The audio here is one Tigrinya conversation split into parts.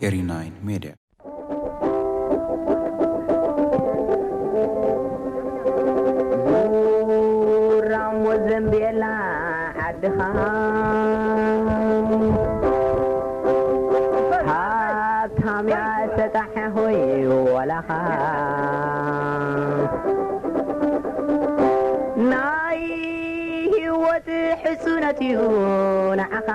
ኤሪ ናይን ሜድያ። ዙራሞ ዘንቤላ ዓድኻ ሃብታም እያ ሰጣሕ ሆይ ዋላኻ ናይ ህይወት ሕሱነት እዩ ንዓኻ።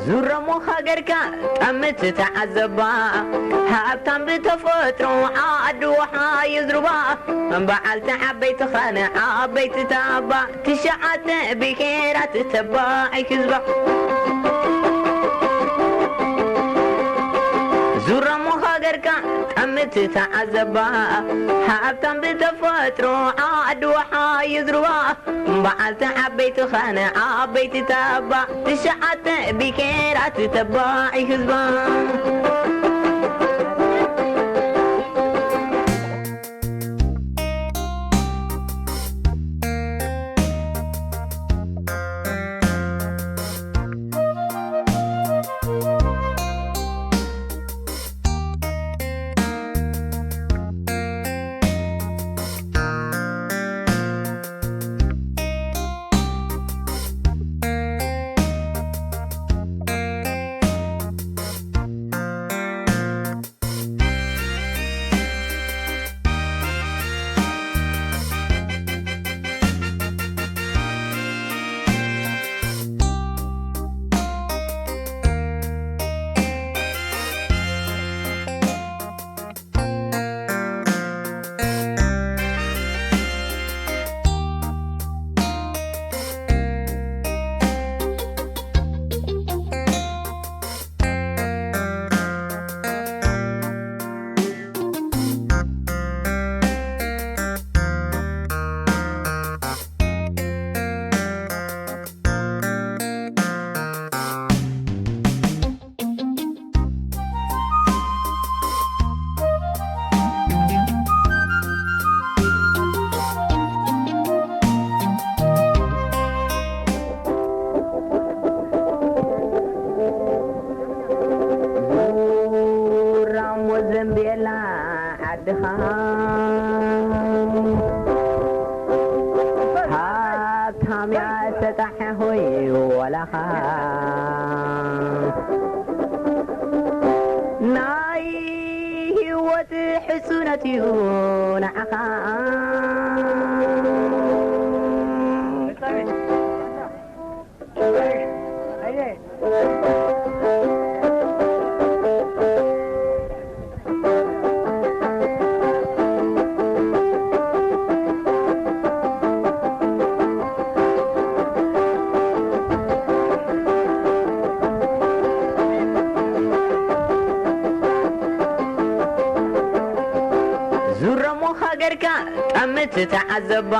ዙረሞ ሃገርካ ጠምት ተዓዘባ ሃብታም ብተፈጥሮ ዓዲ ውሓ ይዝርባ በዓልቲ ዓበይቲ ኸነ ዓበይቲ ታባ ትሽዓተ ብሄራት ተባዒ ህዝባ ዙረሞ ሃገርካ ጠምት ተዓዘባ ሃብታም ብተፈጥሮ ዓዲ ውሓ ይዝርባ በዓልቲ ዓበይቲ ኸነ ዓበይቲ ተባ ትሽዓተ ብሄራት ተባዒ ህዝባ ራሞ ዘንቤላ ዓድኻ ሃብታም እያ ሰጣሕ ሆይ ዋላኻ ናይ ህይወት ሕሱነት እዩ ንዓኻ ዙረሞ ሃገርካ ጠምት ተዓዘባ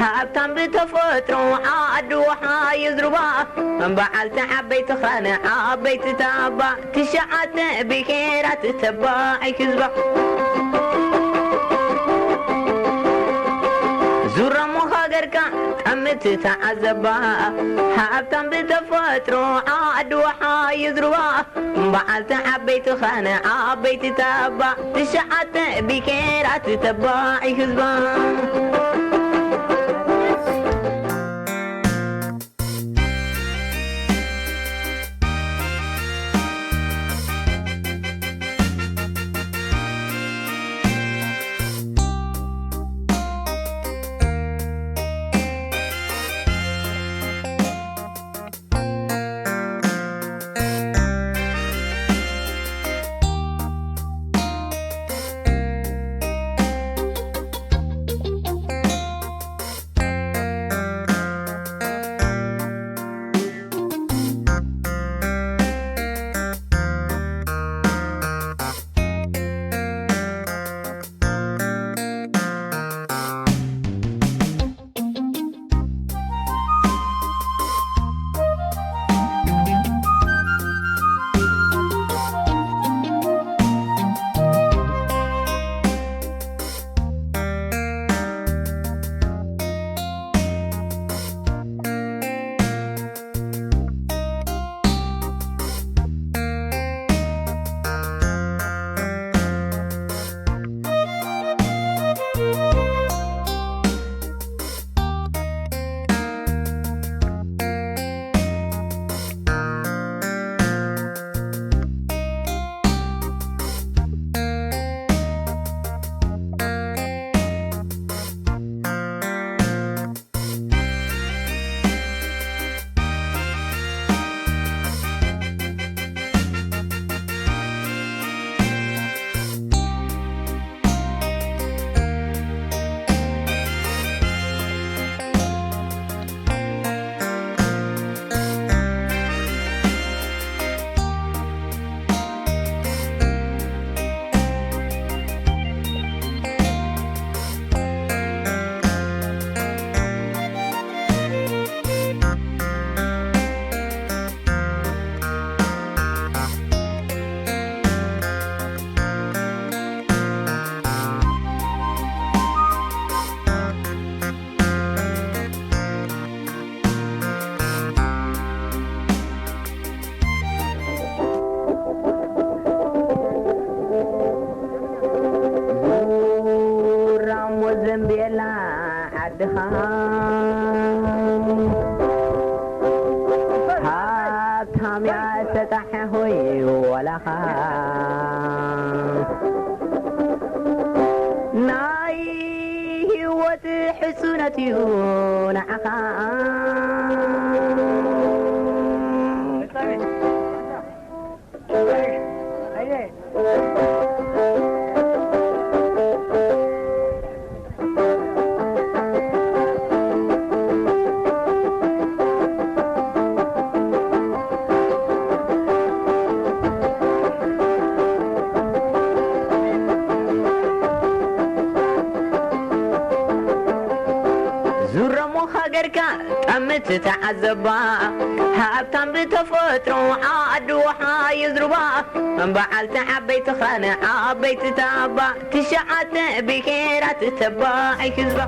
ሃብታም ብተፈጥሮ ዓዲ ውሓ ይዝርባ በዓልቲ ዓበይቲ ኸነ ዓበይቲ ታባ ትሽዓተ ብሄራት ተባዒ ህዝባ ዙረሞ ሃገርካ ጠምት ተዓዘባ ሃብታም ብተፈጥሮ ዓዲ ውሓ ይዝርባ በዓልቲ ዓበይቲ ኸነ ዓበይቲ ተባ ትሽዓተ ብሄራት ተባዒ ህዝባ ናይ ህይወት ሕጽነት እዩ ንዓኻ። ዙረሞ ሃገርካ ጠምት ተዓዘባ፣ ሃብታም ብተፈጥሮ ዓዲ ውሓ እዩ ዝሩባ። በዓልቲ ዓበይቲ ኻነ ዓበይቲ ታባ፣ ትሽዓተ ብሄራት ተባዕ ህዝባ።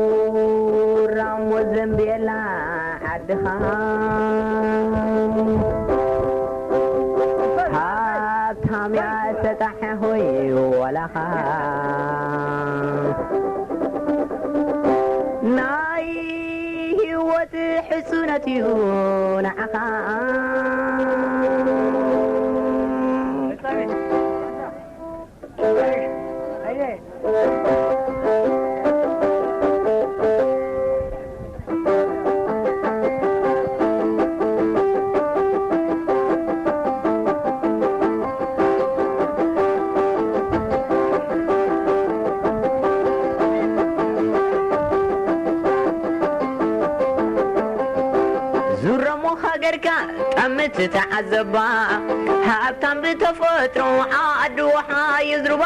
ዙራሞ ዘንቤላ ዓድኻ ሃብታም እያ ሰጣሕ ሆይ ወላኻ ናይ ህይወት ሕጽነት እዩ ንዓኻ። ዙረሞ ሃገርካ ጠምት ተዓዘባ፣ ሃብታም ብተፈጥሮ ዓዲ ውሓ እዩ ዝሩባ።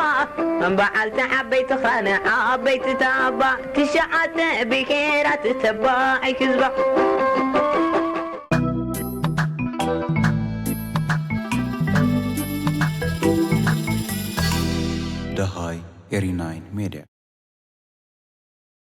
በዓልቲ ዓበይቲ ኻነ ዓበይቲ ታባ፣ ትሽዓተ ብሄራት ተባዕ ህዝባ። ደሃይ ኤሪ ናይን ሜድያ።